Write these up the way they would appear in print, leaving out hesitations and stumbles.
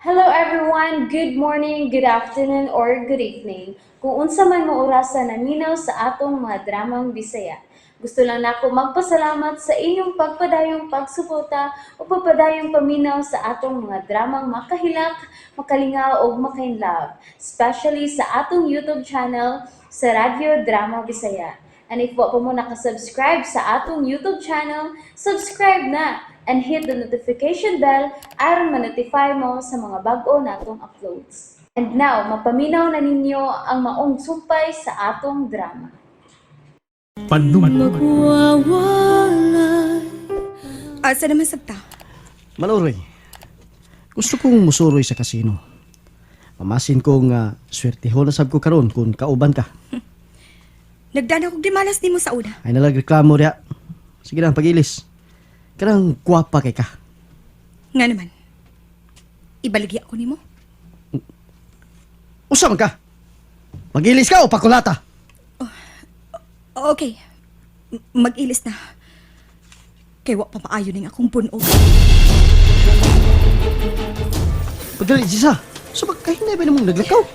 Hello everyone! Good morning, good afternoon, or good evening. Kung unsa man mo orasa naminaw sa atong mga dramang Bisaya. Gusto lang nako magpasalamat sa inyong pagpadayong pagsuporta o pagpadayong paminaw sa atong mga dramang makahilak, makalingaw ug makainlove, especially sa atong YouTube channel sa Radyo Drama Bisaya. And if wa pa mo nakasubscribe sa atong YouTube channel, subscribe na and hit the notification bell aron ma-notify mo sa mga bag-o natong uploads. And now, mapaminaw na ninyo ang maong sumpay sa atong drama. Panumpa. Asa naman sabta? Maluroy, gusto kong musuroy sa kasino. Mamasin ko nga swertehon na sab ko karon kung kauban ka. Nagdana kog dimalas nimo sa una. Ay nalag reklamo diha. Sige lang, pagilis. Kanang gwapa kay ka. Nga naman. Ibaligya ko nimo. Usa man ka. Magilis ka o pakulata. Okay. Mag-ilis na. Kay wa pa maayo ning akong punog. Pagdali, Jisa. So magkahinay ba namong naglakaw?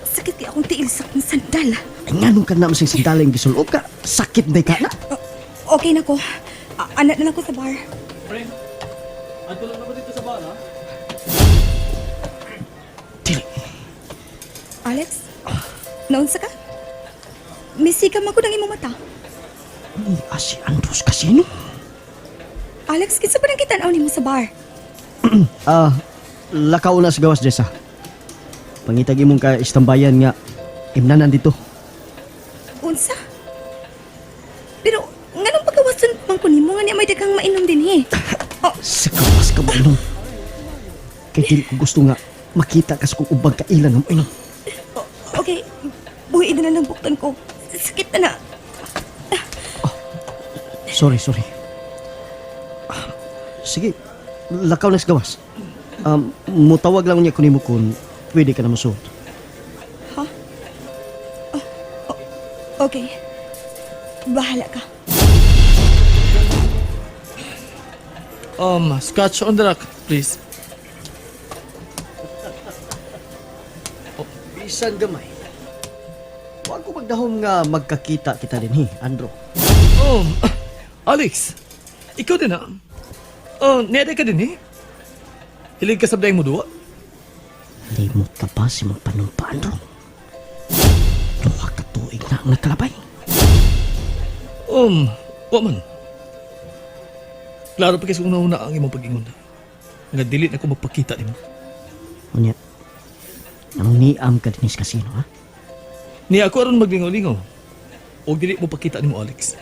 Sakit kay akong tiil sa akong sandal. Ay nganong ka naman sing sandaling gisulob ka. Sakit day ka na. Okay na ko. Anak na lang ko sa bar. Dili. Alex? Naunsa ka? Misika man ko ng imong mata. Ni si Andros Casino. Alex, kinsa pa nang kitan-aw nimo sa bar? Ah, lakaw na sa gawas, Jessa. Pangitag imong ka istambayan nga imnanan dito. Unsa? Pero nganong pagkawason man ko nimo nga niya may daghang mainom dinhi? Oh, Sa gawas ka mo inom. Kay dili ko gusto nga makita ka sa kong ubang kailan ng inom. Okay, buhiin na lang buktan ko. Sakit na na. Sorry, sorry. Ah, sige, lakaw na sa gawas. Mutawag lang niya kunimo kung pwede ka na musuot. Ha? Oh, oh, okay. Bahala ka. Scotch on the rock, please. Bisan gamay. Huwag ko magdahom nga magkakita kita din, he, Andro. Alex, ikaw din ah. Oh, nede ka din eh. Hilig ka sa mo duwa. Limot ka ba si mong panumpa, Andro? Duha ka tuig na ang nakalabay. Wa man. Klaro pa kasi una-una ang imong pag-ingon. Nga dili na ko magpakita nimo. Unya, anong niam ka din sa kasino, ha? Niya ako aron maglingaw-lingaw. O dili mo pakita nimo, Alex.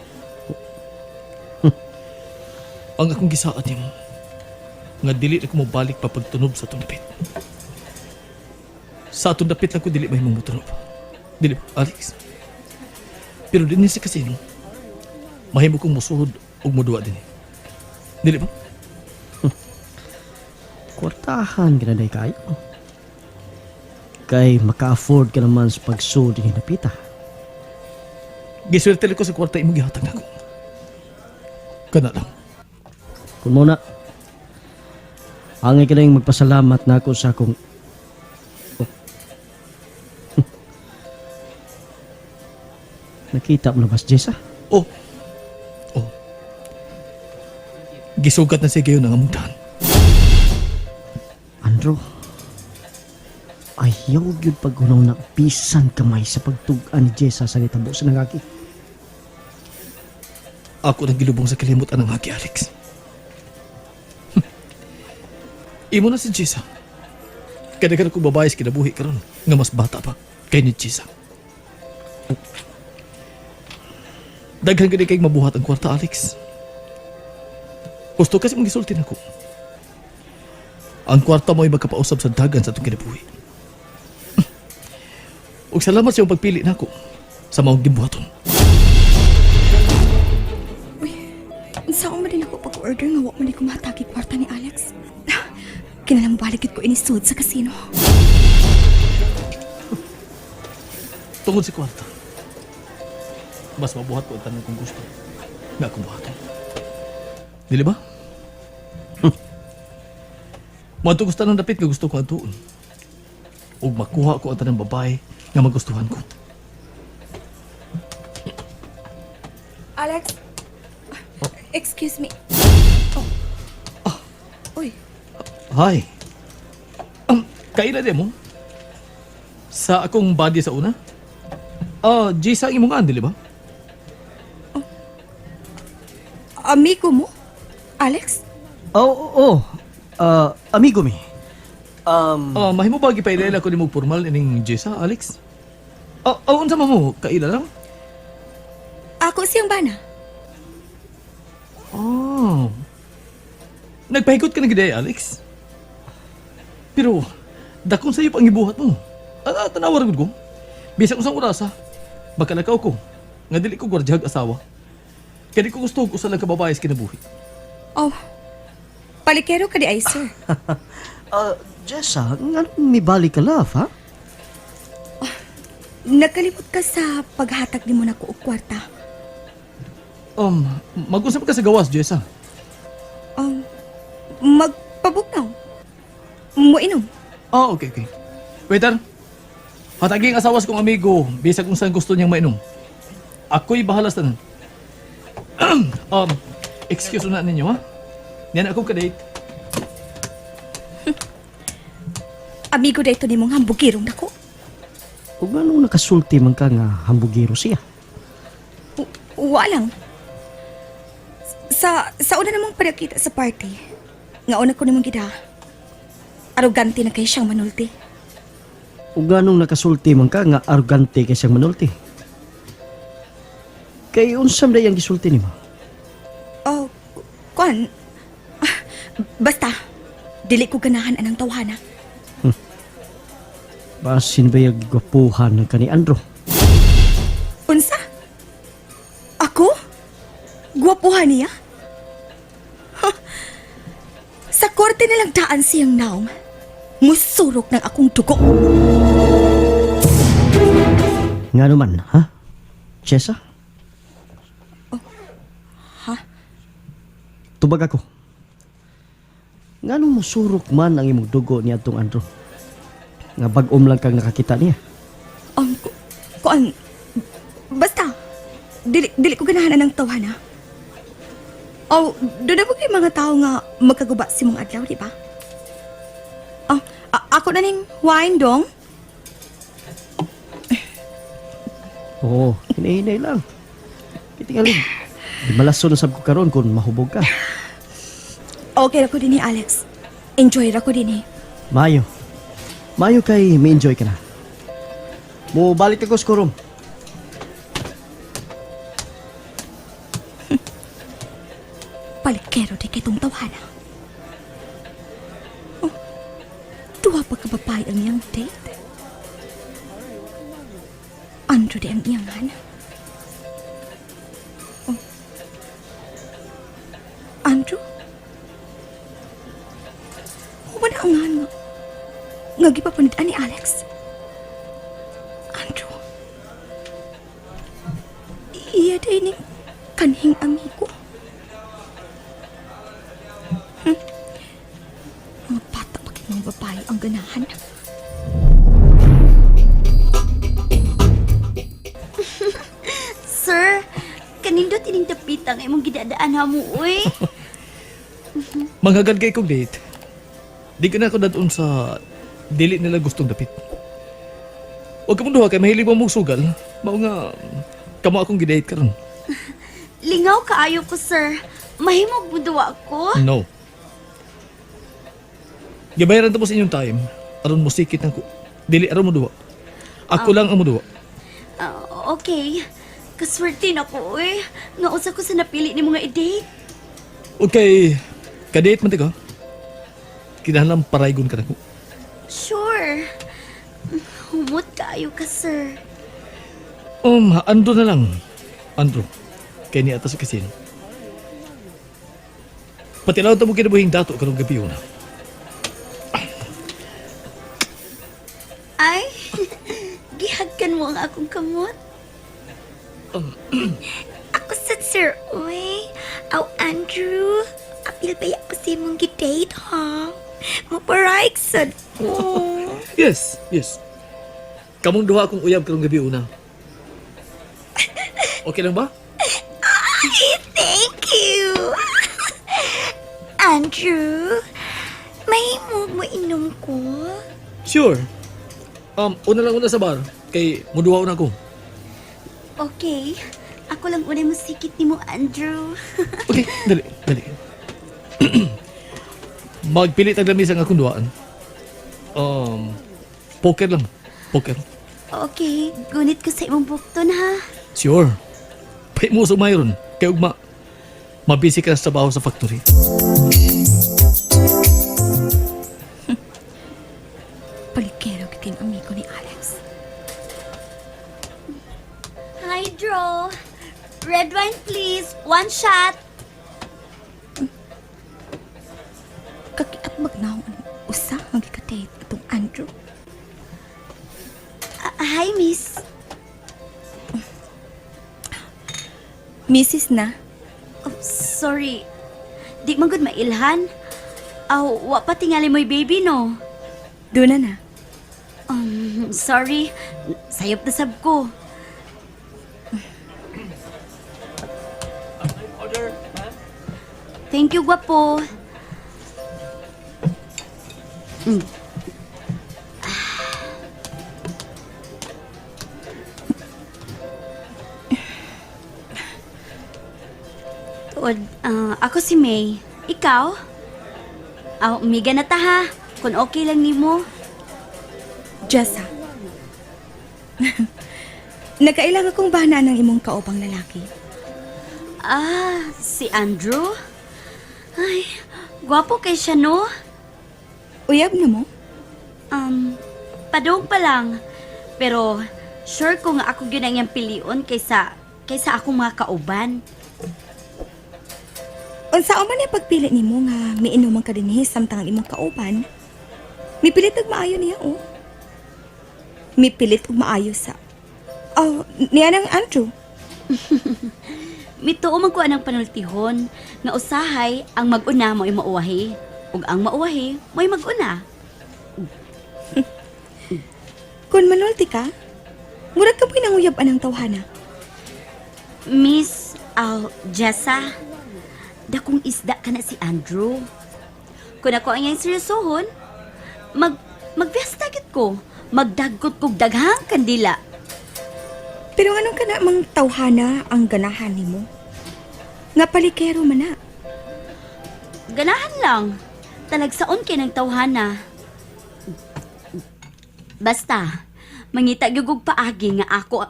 Ang akong gisaad nimo nga dili na ko mobalik pa pagtunob sa atong dapit. Sa atong dapit lang ko dili mahimong motunob. Dili, Alex. Pero dinhi sa kasino, mahimo kong mosuhod ug moduwa dinhi. Dili ba? Kwartahan ka na day kayo. Kay maka-afford ka naman sa pagsulod ni Napita. Giswerte ko sa kwarta imong gihatag nako. Kana lang. Kung muna, angay ka na yung magpasalamat na ako sa akong... Oh. Nakita mo na ba si Jessa? Oh. Oh. Gisugat na siya gayon ang among daan. Andro, ayaw yun paghunaw na bisan kamay sa pagtugan ni Jessa sa nitabo sa nangaki. Ako nang gilubong sa kalimutan ng haki, Alex. Imo na si Jessa. Kadaghan ko babae sa kinabuhi karon nga mas bata pa kay ni Jessa. Daghan gani kay mabuhat ang kwarta, Alex. Gusto kasi mong gisulti nako. Ang kwarta mo ay magkapausab sa dagan sa atong kinabuhi. Ug salamat sa iyong pagpili nako sa maong gibuhaton. Uy, unsa man din ako pag-order nga wa man di ko mahatagi kwarta ni Alex. Kinalang balik ko inisud sa kasino. Tungod sa kwarta. Mas mabuhat ko ang tanan kong gusto. Nga akong buhaton. Dili ba? Moadto ko sa tanang dapit nga gusto ko adtuon. Ug makuha ko ang tanang babae nga magustuhan ko. Alex, excuse me. Oh. Uy, Hi. Kaila di mo? Sa akong body sa una? Ah, Jisa ang imong an, dili ba? Amigo mo? Alex? Oh, oh, amigo mi. Ah, mahimo ba gipailala ko nimo formal ining Jisa, Alex? Ah, unsa man mo? Kaila lang? Ako siyang bana. Oh. Nagpahigot ka na gid ay, Alex. Pero dakon sa iyo pang gibuhat mo. Ah, tanawa ra gud ko. Bisag usang oras ha. Makalakaw ko. Nga dili ko gwardyag asawa. Kaya di ko gusto og usa lang ka babae sa kinabuhi. Oh, palikero ka di ay, sir. Jessa, nganong mibalik ka, love, ha? Nagkalimot ka sa paghatag ni mo na ko og kwarta. Mag-usap ka sa gawas, Jessa. Magpabugnaw. Muinom. Ah, okay, okay. Waiter, hatagi ang asawa sa kong amigo, bisag kung saan gusto niyang mainom. Ako'y bahala sa tanan. Excuse na ninyo, ha? Yan akong kadate. Amigo da ito ni mong hambugirong nako. Ug nganong nakasulti man ka nga hambugero siya? Wa lang. Sa una namang pagkita sa party, nga una ko namang gida. Arugante na kay siyang manulti. Ug nganong nakasulti man ka nga arugante kay siyang manulti? Kay unsa man ang gisulti nimo? Oh, kuan. Ah, basta, dili ko ganahan anang tawhana. Basin ba yung gwapuhan ng kani Andro? Unsa? Ako? Gwapuhan niya? Ha? Sa korte na lang daan siyang naong. Musurok ng akong dugo. Nga naman, ha? Jessa? Ha? Tubag ako. Nganong musurok man ang imong dugo ni atong Andro? Nga bag-om lang kang nakakita niya. Kuan, basta, dili ko ganahan ng tawhana. Oh, doon na ba kay mga tao nga magkaguba si mong adlaw, di ba? Oh, ako na ning wine dong. Oo, hinahinay lang. Kitingalig. Di malaso na sab ko karon kung mahubog ka. Okay ra ko din ni Alex. Enjoy ra ko din eh. Mayo. Mayo kay mi-enjoy ka na. Mo balik ako sa room. Palikero di kay tong tawhana. Oh, duha pa ka babae ang iyang date. Andrew di ang iyang hana. Oh. Andrew? Wala ang hana. Nga gipapanid ni Alex. Andrew. Iya day ni kanhing amigo. Mga bata pa kay mga babae ang ganahan. Sir, kanindot ining dapita nga imong gidadaan ha mo, uy. Manghagad kay kong date. Di ka na ako dadun sa dili nila gustong dapit. Huwag ka mong duha kay mahilig mo mong sugal. Mao nga, kamo akong gidate karon. Lingaw kaayo ko, sir. Mahimog mo duwa ko. No. Gibayaran tapos inyong time. Aron mo sikit na ko. Dili aron mo duwa. Ako lang ang mo duwa. Ah, okay. Kaswerte na ko, uy. Nga usa ko sa napili ni mga i-date. Okay, kadate man ka. Kinahanglan paraygon ka na ko. Sure. Humot kaayo ka, sir. Andro na lang. Andro. Kay ni atas sa kasino. Patilaw ta mo kinabuhing dato karong gabi una. Ay, gihagkan mo ang akong kamot. Ako sa sir, uy. Aw, Andrew. Apil ba ako sa imong gidate, ha? Maparaik sad ko. Yes. Kamong duha akong uyab karong gabi una. Okay lang ba? Ay, thank you. Andrew, may mo inom ko? Sure. Una lang una sa bar kay muduha una ko. Okay. Ako lang unay mo sikit ni mo, Andrew. Okay, dali, dali. Magpili tag lamisa nga akong duhaan. Poker lang. Poker. Okay, gunit ko sa imong bukton ha. Sure. Pay mo sa mayroon. Kay ugma. Mabisi ka sa trabaho sa factory. Palikero kita yung amigo ni Alex. Hi, Dro. Red wine, please. One shot. Kakiat magnaong ang usa ang gikatate atong Andrew. Ah, hi, miss. Mrs. na. Oh, sorry. Di man gud mailhan. Aw, wa pa tingali mo'y baby, no? Doon na na. Sorry. Sayop na sab ko. Thank you, gwapo. Tuod, ako si May. Ikaw? Aw, umiga na ta ha. Kung okay lang nimo. Jessa. Nagkailang akong bana ng imong kaupang lalaki. Ah, si Andrew? Ay, gwapo kay siya, no? Uyab na mo? Padong pa lang. Pero, sure ko nga ako gyud ang iyang pilion kaysa akong mga kauban. Unsa man ang pagpili nimo nga miinom ka dinhi samtang ang imong kauban? Mipilit og maayo niya oh. Mipilit og maayo sa. Oh, niya nang Andrew. Mituo man ko anang panultihon nga usahay ang mag-una mo'y mauwahi ug ang mauwahi mo'y mag-una. Kung manulti ka, murag ka po'y nanguyab anang tawhana. Miss Al Jessa, dakong isda ka na si Andrew. Kung ako ang iyang seryosohon, magfiesta gid ko. Magdagkot kog daghang kandila. Pero anong kana mang tawhana ang ganahan nimo? Nga palikero man na. Ganahan lang. Talagsaon kay ng tawhana. Basta, mangita gyud og paagi nga ako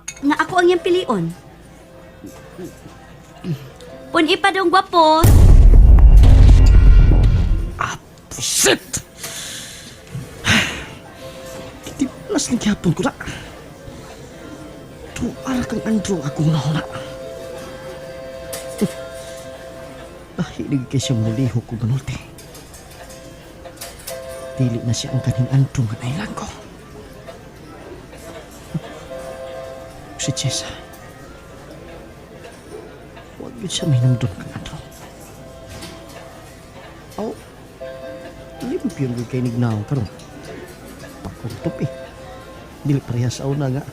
ang iyang pilion. Pun-i pa dong gwapo. Shit! Kitipas ni gyapon ko na. Tuara kang Andrew akong nahuna. Nahilig kay siya mulihok ko manulti. Dili na siya ang kaning Andrew nga nailan ko. Si Chesa. Huwag yun siya minumdum kang Andrew. Aw, limpyo yung kay nignaw karon. Pakuntup eh. Dili parehas sa una nga.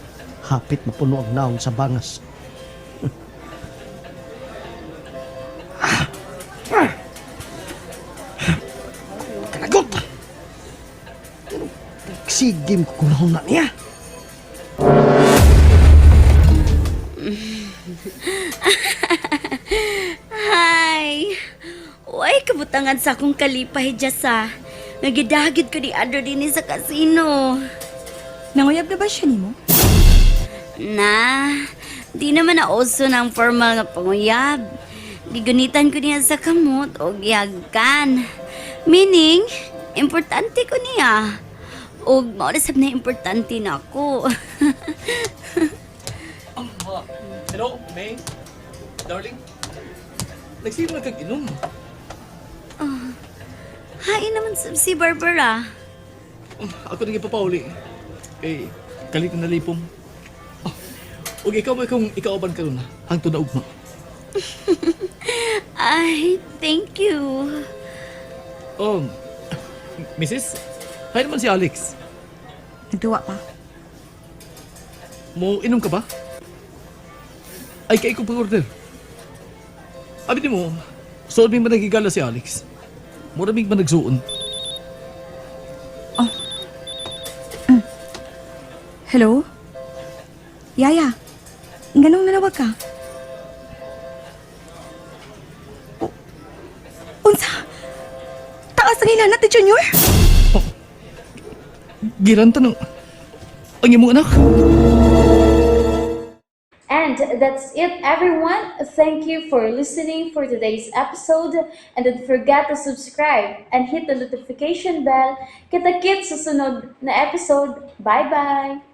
Hapit mapuno ang naong sa bangas. Kanagot! Pero sigim ko kunahon na niya. Hi! Uy, kabutangan sa akong kalipay, Jessa. Nagidagid ko ni Andrew din sa casino. Nanguyab na ba siya nimo? Na, di naman na uso ng formal nga panguyab. Gigunitan ko niya sa kamot o giyagkan. Meaning, importante ko niya. Og mao na sab na importante na ako. Hello, May? Darling? Nagsino na kag inom. Hain naman sab si Barbara. Ako nang ipapauli. Kay kalit na nalipong. Oh, ug ikaw ba kung ikauban karon na hangtod na ugma. Ay, thank you. Mrs., hi naman si Alex. Nagduwa pa. Mo inom ka ba? Ay, kay ko pag-order. Abi di mo, suod may managigala si Alex. Mura may managsuon. Hello? Yaya, nganong nanawag ka? Unsa? Taas ang hinanat ni Junior? Giranta ng ang imong anak. And that's it, everyone. Thank you for listening for today's episode. And don't forget to subscribe and hit the notification bell. Kita-kits sa sunod na episode. Bye-bye!